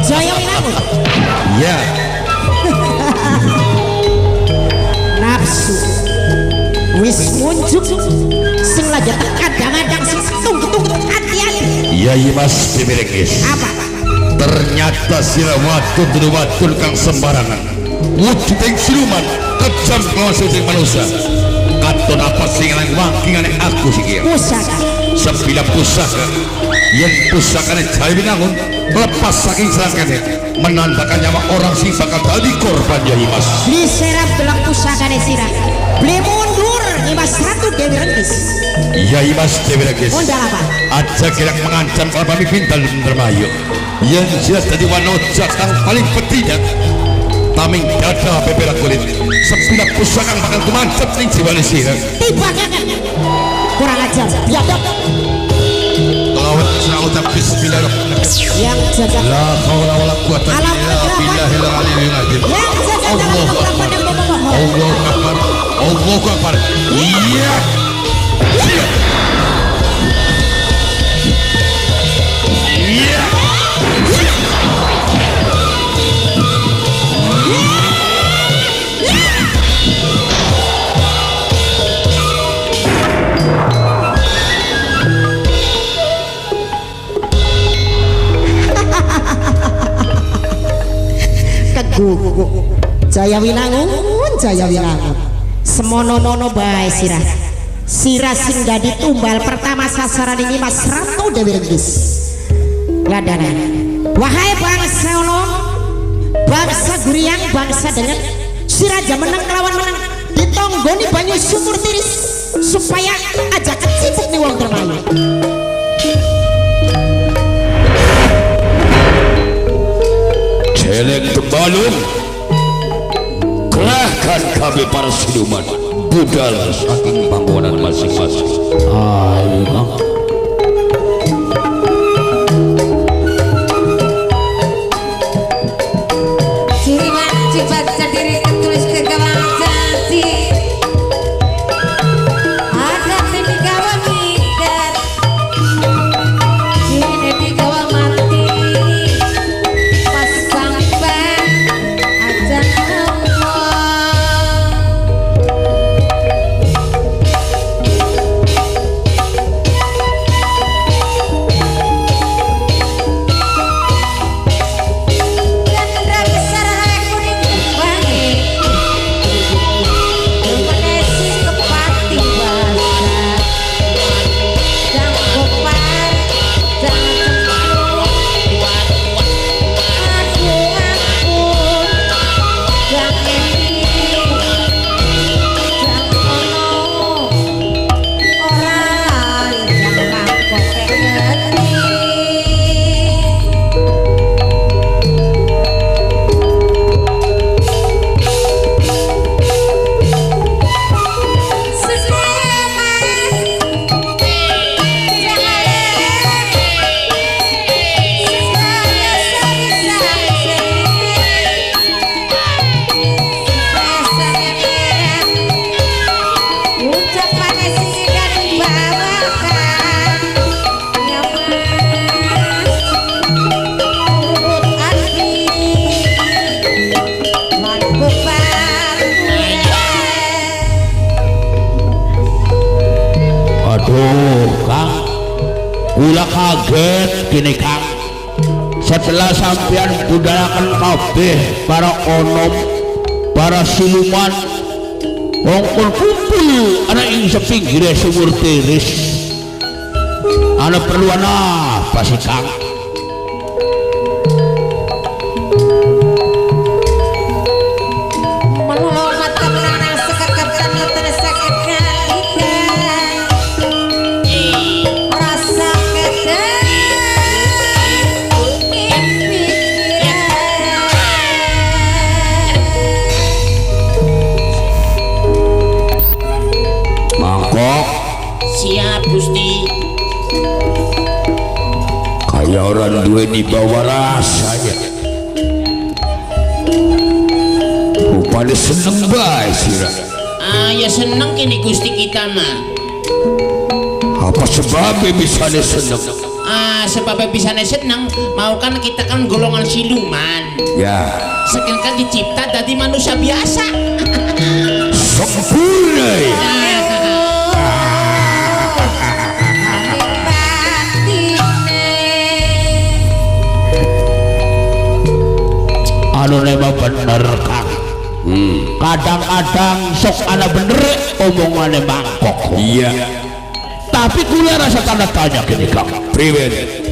Jaya Winangun. Iya. Nafsu wis muncul sing lagi kadang-kadang sing tunggu-tunggu hati-hati. Yai Mas Dewi Rengkis. Apa? Ternyata sira wadon dudu wadon kang sembarangan wujud ing siluman kejam kelawan sing manusa katon apa sing nang wangkingane aku siki Pusaka sebilah pusaka yen pusakane Jaya Winangun lepas saking serangkane menandakan nyawa orang sing bakal dadi korban Yai Mas. Beli serap deleng pusakane sira beli mundur Nyimas Ratu Dewi Rengkis. Yai Mas Dewi Rengkis. Mondal apa? Aja kira mengancam kalau pemimpin dalam Dermayu yang jelas dari wanoja kang paling betina taming dada beberak kulit sebilah pusaka bakal tumancep ning jiwane sira. Tiba kan kurang ajar biadab lawan ucap bismillahirrahmanirrahim. Yang jaga la haula wala quwata illa billahil aliyyil azim. Yang jaga dalam kegelapan yang memohon. Allahu akbar, Allahu akbar. Iya. Iya. Kegugu Jaya Winangun, Jaya Winangun. Semono-mono bae sira. Sira sing dadi tumbal pertama sasaran ini Mas Ratu Dewi Rengkis. Ladana. Wahai bangsa ono, bangsa guriang, bangsa dengan sira aja menang kelawan menang ditonggoni banyu sumur tiris supaya aja kecipuk nih wong Dermayu. Celeng tembalung kerahkan kami para siluman budal saking panggonan masing-masing. Ayo Kang. Cepat diri tertulis ke gawang janji ada di gawang mikat ini di gawang mati pas sampai aja ngomong. Cendra besar kuning wangi menesi kepati basah jang kopar jang cemplung aduh ampun jang ini jang ono ora jang mangkok ngerti. Aduh Kang, kula kaget kini Kang. Setelah sampean budalaken kabeh para onom, para siluman wong kumpul ana ing sepinggire sumur tiris. Ana perlu apa sih Kang? Orang duwe bawa rasa ya. Rupane seneng bae sira. Ah ya seneng kini Gusti kita mah. Apa sebabnya bisane seneng? Ah sebabnya bisane seneng, mau kan kita kan golongan siluman. Ya. Sekian kan dicipta dari manusia biasa. Sempurna. Ya. Anu memang bener Kang. Kadang-kadang sok ana bener omongane mangkok. Iya. Tapi kula rasa tanda tanya gini Kang. Priwen?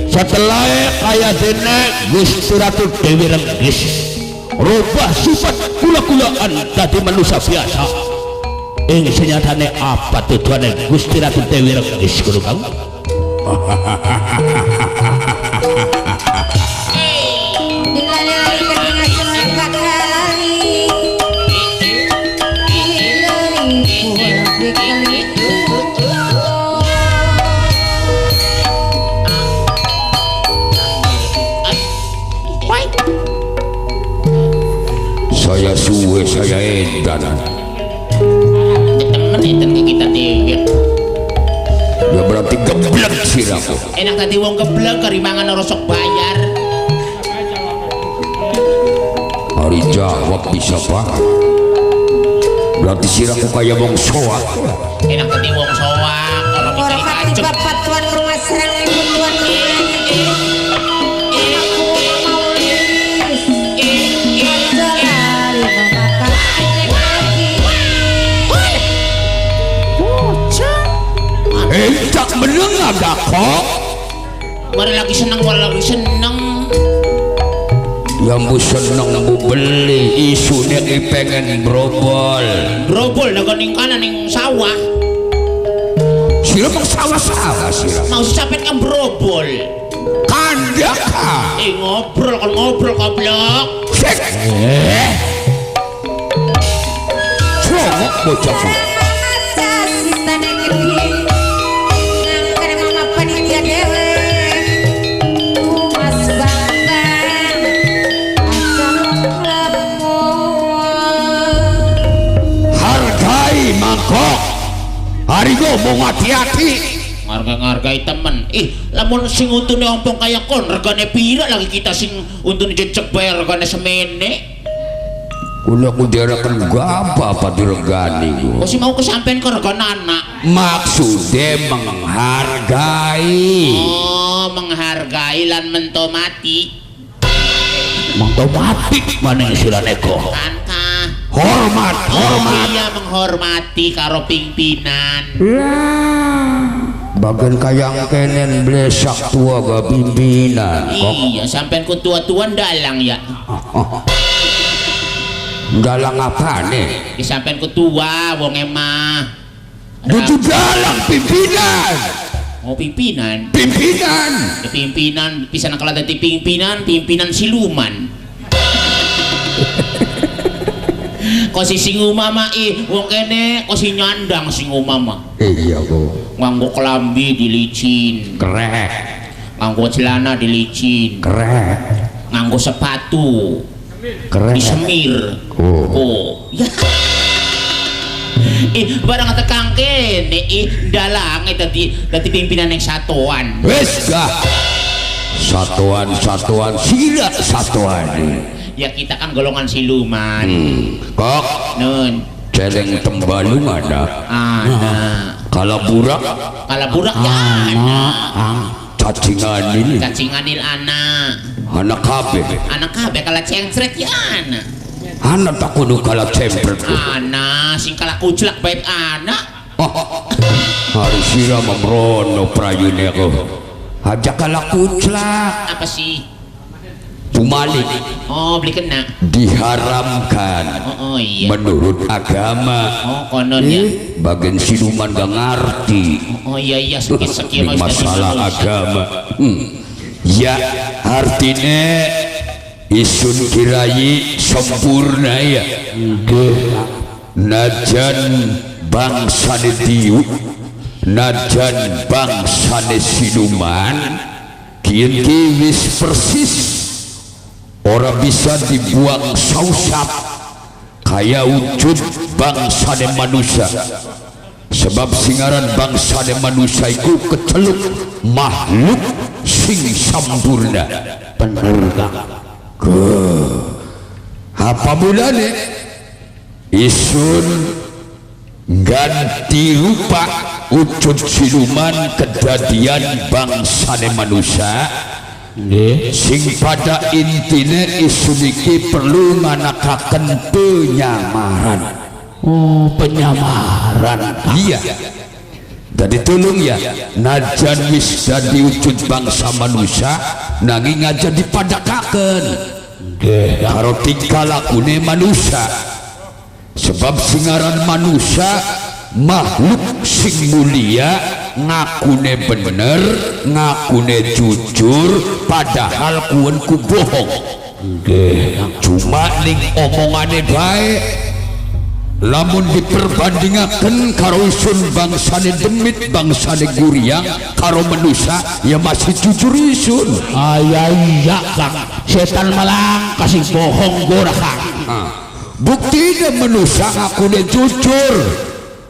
Setelah kaya dene Gusti Ratu Dewi Renggis rubah sifat kula-kulaan dadi manusia biasa. Ing senyatane apa tujuane Gusti Ratu Dewi Renggis kulo Kang? Saya suwe saya edan. Temen edan kita dhewe. Ya berarti geblek siraku. Enak tadi wong geblek kari mangan ora sok bayar. Hari jawab bisa banget. Berarti siraku kaya wong soak. Enak tadi wong soak ora Ora pati bapak tuan rumah serang ibu tuan rumah. Tak mendengar dah kok. Mari lagi seneng, mari lagi seneng. Yang bu seneng bu beli isune ki pengen brobol. Brobol nek ning kana ning sawah. Sira mung sawah-sawah sira. Mau sampean kan brobol. Kandhak. Ngobrol kon ngobrol goblok. Sik. Congok bocahku. Mangkok hari ngomong hati-hati ngarga-ngargai temen. Ih lamun sing untune ompong kaya kon regane pira lagi kita sing untune jejeg bayar regane semene. Kula ku diareken gapa apa diregani ku. Oh si mau kesampean ke regane anak. Maksude menghargai. Oh menghargai lan mentomati. Mentomati maning sirane kok. Hormat, hormat. Oh, iya menghormati karo pimpinan. Lah, bagian kayang kenen blesak tua ga pimpinan. Kok. Iya, sampean ku tua-tua dalang ya. Dalang apa nih? Ya, sampean ku tua wong emah. Dudu dalang pimpinan. Oh pimpinan. Pimpinan. Ya, pimpinan bisa nakala dadi pimpinan, pimpinan siluman. Kosi sing umama ih wong kene kosi nyandang sing umama. Iya kok. Nganggo kelambi dilicin. Kerek. Nganggo celana dilicin. Kerek. Nganggo sepatu. Kerek. Disemir. Oh. Oh. Ya. Ih barang tekang kene ih dalange dadi pimpinan yang satuan. Wis gah. Satuan-satuan sila satuan. Ya kita kan golongan siluman. Kok nun celeng tembalung ada. Ada. Kalau burak? Kalau burak ya ada. Cacingan ini. Cacinganil anak. Anak kabeh. Anak kabeh kala cengcret ya anak. Anak tak kudu kala cempret. Anak sing kala kuclak bae anak. Hari sira memrono prayune aku. Aja kala kuclak. Apa sih? Pumalik. Oh, beli kena. Diharamkan. Oh, iya. Menurut agama. Oh, konon ya. Bagian siluman gak ngerti. Oh iya iya, seki-seki masalah agama. Ya, artinya isun kirayi sempurna ya. Najan bangsane diu, najan bangsane siluman, kian wis persis orang bisa dibuang sausap kaya wujud bangsane manusia. Sebab singaran bangsane manusia iku keceluk makhluk sing sampurna. Bener Kang. Apa mulane isun ganti rupa wujud siluman kedadian bangsane manusia. Sing pada intine isun iki perlu nganakaken penyamaran. Oh, penyamaran. Iya. Jadi tolong ya, najan wis dadi wujud bangsa manusia nanging aja dipadakaken. Nggih, karo tingkah lakune manusia. Sebab singaran manusia makhluk sing mulia, ngakune bener, ngakune jujur, padahal kuwen ku bohong. Nggih, cuma ning omongane bae. Lamun diperbandingaken karo isun bangsane demit, bangsane guriang karo manusia ya masih jujur isun. Aya iya Kang, setan malang kasih bohong gora Kang. Buktinya manusia ngakune jujur,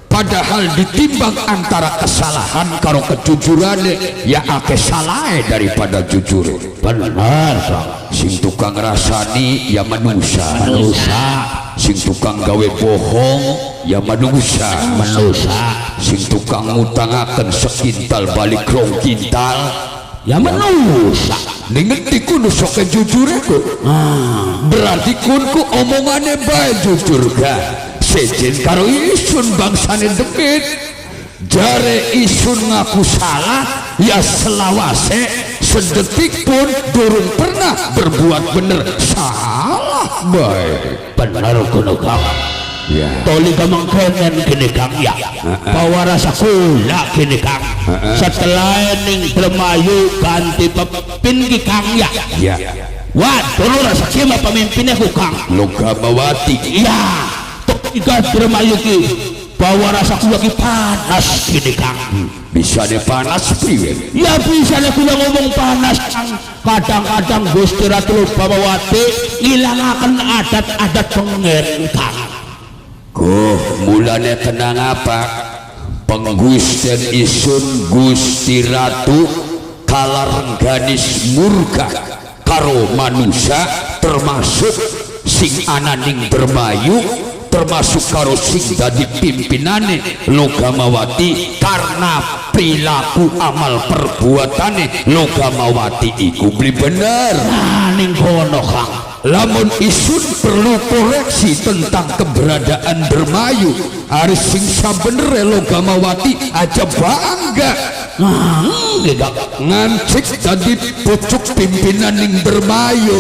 padahal ditimbang antara kesalahan karo kejujuran ya akeh salahe daripada jujur. Bener Kang. Sing tukang rasani ya manusia. Manusia. Sing tukang gawe bohong ya manusia. Manusia. Sing tukang ngutangaken sekintal balik rong kintal ya manusia. Ning ngendi kudu sok jujure ku? Berarti kunku omongane bae jujur ga. Sejen karo isun bangsane demit. Jare isun ngaku salah ya selawase sedetik pun durung pernah berbuat bener, salah bae. Bener kono Kang. Ya. Toli kamangkenen gini Kang ya. Bawa rasa kula gini Kang. Setelah ning Dermayu ganti pemimpin ki Kang ya. Ya. Waduh rasa ki mah pemimpinnya ku Kang. Logamawati. Iya. Tiga Dermayu ki bawa rasa kula ki panas gini Kang. Bisa de panas priwe? Ya bisa de kula ngomong panas Kang. Kadang-kadang Gusti Ratu Lobamawati ngilangaken adat-adat pengen Kang. Goh, mulane kenang apa? Penggusten isun Gusti Ratu kalarengganis murka karo manusia termasuk sing ananing Dermayu, termasuk karo sing dadi pimpinane Logamawati karena perilaku amal perbuatane Logamawati iku beli bener. Nah, ning kono Kang. Lamun isun perlu koreksi tentang keberadaan Dermayu, harus sing sabenere Logamawati aja bangga. Nah, ngancik dadi pucuk pimpinan ning Dermayu.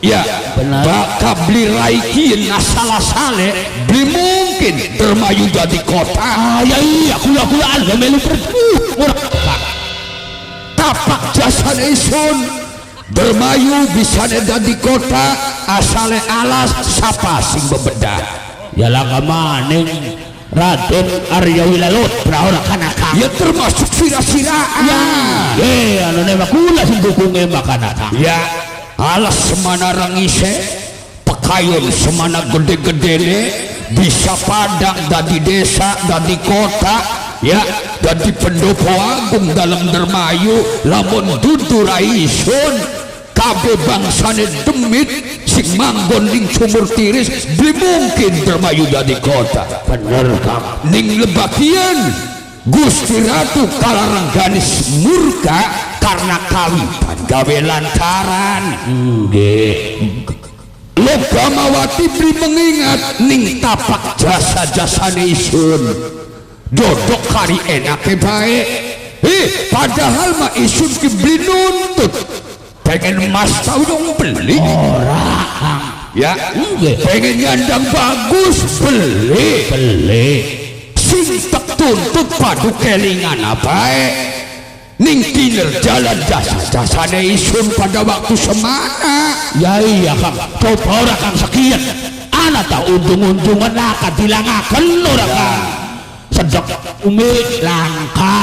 Ya, bakal beli raikin asal-asale beli mungkin Dermayu jadi kota. Ah, ya iya, kula-kulaan gak melu pergi. Tapak jasane isun Dermayu bisa jadi kota asale alas sapa sing bebedah. Ya langka maning Raden Arya Wilalutra ora kana Kang. Ya termasuk sira-siraan. Ya, anune mah kula sing dukunge makana Kang. Ya. Alas semana rangise pekayun semana gede-gedene bisa padang dari desa dari kota ya dari pendopo agung dalam Dermayu. Lamun dudu raisun kabeh bangsane demit sing manggon ning sumur tiris beli mungkin Dermayu dari kota. Bener Kang. Ning lebakian Gusti Ratu Kalarengganis murka karena kawitan gawe lantaran. Nggih. Logamawati beli mengingat ning tapak jasa-jasane isun. Dodok kari enake bae. Padahal mah isun ki beli nuntut. Pengen mas tau dong beli. Ora Kang. Ya, nggih. Pengen nyandang bagus beli. Beli. Sing tek tuntut padu kelingan bae. Ning kinerja lan jasa-jasane isun pada waktu semana. Ya iya Kang, coba ora Kang sekian. Ana ta untung-untungan laka dilangaken ora Kang. Sedek umi langka.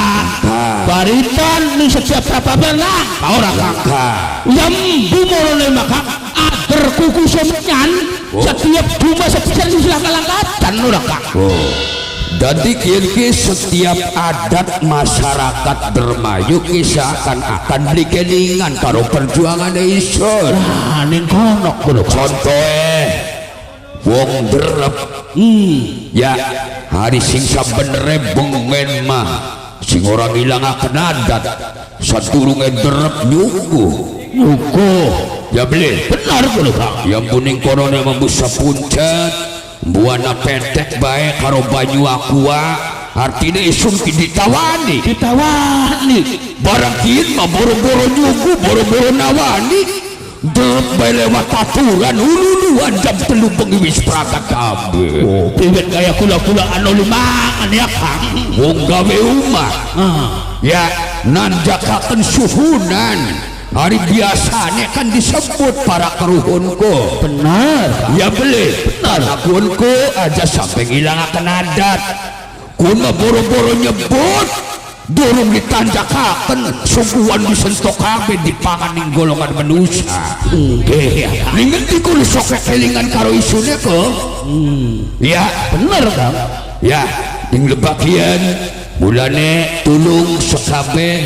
Baritan ning setiap prapapan langka ora Kang. Lembu morone maka ader kuku semenyan setiap duma sepisan langka-langkatan ora Kang. Dadi kiri setiap adat masyarakat Dermayu ki seakan-akan beli kelingan karo perjuangan isun. Nah, ning kono kulo contohe wong derep. Ya hari sing sabenere bengen mah sing ora ngilangaken adat sadurunge derep nyuguh. Nyuguh. Ya beli. Benar kulo Kang. Yang kuning korone membusa puncet buana petek bae karo banyu aqua artine isun ki ditawani. Ditawani. Barang kieu mah boro-boro nyuguh boro-boro nawani derep bae lewat aturan ululuan jam 3 bengi wis pragat kabeh. Oh, piwet kaya kula-kula anu lumangan ya Kang. Wong gawe omah. Ya nanjakaken suhunan. Hari biasanya kan disebut para keruhunku. Benar. Ya beli. Benar. Akunku aja sampai ngilangaken adat. Kuna boro-boro nyebut durung ditanjakaken suguhan disentok kabeh dipangan ning golongan manusia. Nggih. Ning ngendi kulo sok kelingan karo isune ko? Ya, bener Kang. Ya, ning lebakian mulane tulung sekabeh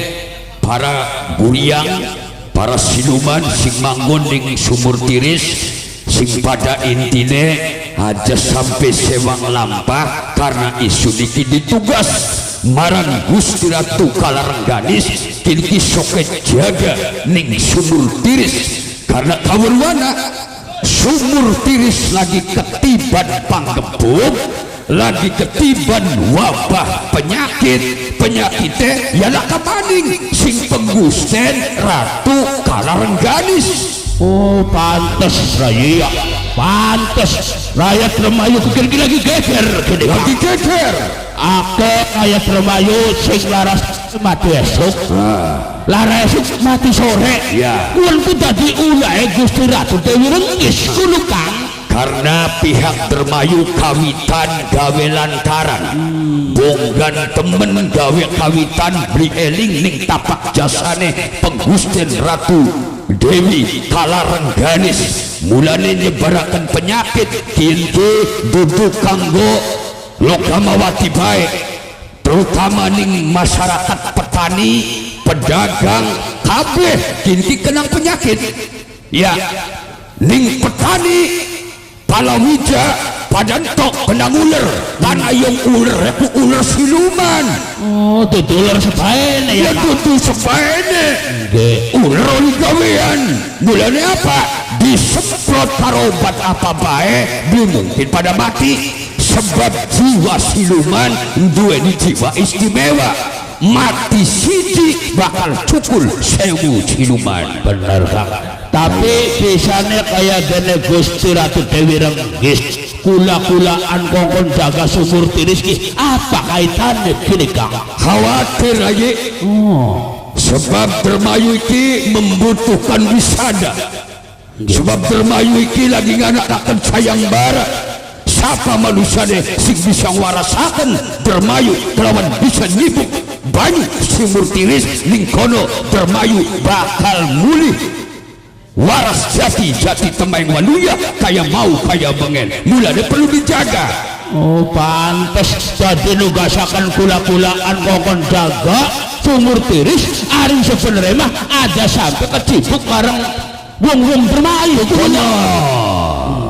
para guriang, para siluman sing manggon ning sumur tiris sing pada intine aja sampai sewang lampah karena isu niki ditugas marang Gusti Ratu Kalarengganis kini soke jaga ning sumur tiris karena kawurwana sumur tiris lagi ketiban panggebuk, lagi ketiban wabah penyakit, penyakitnya ialah kemaning sing penggusten Ratu Kalarengganis. Oh pantes raya, pantes rakyat Dermayu kira-kira lagi geger, lagi geger. Akeh rakyat Dermayu sing laras mati esuk, laras esuk mati sore. Ya. Kuwi ku dadi ulahe Gusti Ratu Dewi Renggis kulo Kang. Karena pihak Dermayu kawitan gawe lantaran, bonggan temen gawe kawitan beli eling ning tapak jasane penggusten Ratu Dewi Kalarengganis mulane nyebaraken penyakit kinti dudu kanggo Logamawati bae terutama ning masyarakat petani pedagang kabeh kinti kenang penyakit. Ya ning petani palawija padantok kena ular tanah yang ular repu ular siluman. Oh tuh ular sebaene ya. Ya tuh sebaene ular oli gawean mulane apa disemprot karo obat apa bae belum mungkin pada mati sebab jiwa siluman duweni jiwa istimewa mati siji bakal cukul 1000 siluman. Bener Kang. Tapi bisane kaya dene Gusti Ratu Dewi Renggis kula-kulaan kongkon jaga sumur tiris ki apa kaitannya gini Kang? Khawatir aja. Sebab Dermayu iki membutuhkan wisada. Sebab Dermayu iki lagi nganakaken sayang bara. Siapa manusiane sing bisa warasaken Dermayu kelawan bisa nyibuk banyu sumur tiris ning kono Dermayu bakal mulih waras jati jati temeng waluya kaya mau kaya bengen mulane perlu dijaga. Oh pantes dadi nugasaken kula-kulaan kokon jaga sumur tiris ari sebenarnya mah ada sampai kecibuk bareng wong-wong Dermayu kono.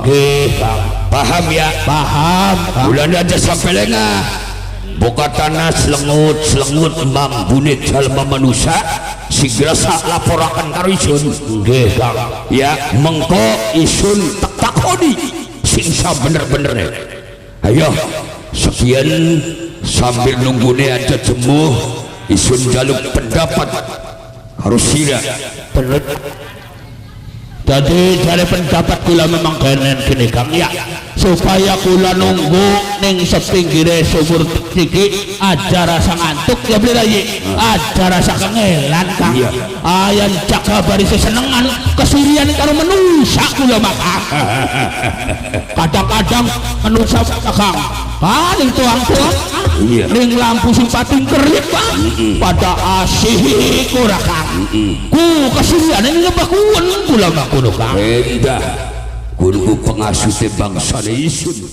Nggih Kang, paham ya? Paham. Mulane aja sampai lengah. Buka tanah selengut selengut mambune jalma manusa segera laporakan karo isun. Nggih Kang. Ya mengko isun tak takoni sing sabener-benere. Ayo sekian sambil nunggune aja jemuh isun jaluk pendapat harus sira. Bener. Jadi dari pendapat kula memang kenen gini Kang ya, supaya kula nunggu ning sepinggire sumur iki aja rasa ngantuk ya beli lagi, aja rasa kengelan Kang. Iya. Ayan jaga bari sesenengan kesirian karo menusa kula maka. Kadang-kadang menusa Kang paling tuang-tuang Iya. ning lampu sing pating kerlip Kang pada asih ora Kang. Ku kesirian ning ngebakuan kula makuno Kang. Endah guru pengasute bangsane isun.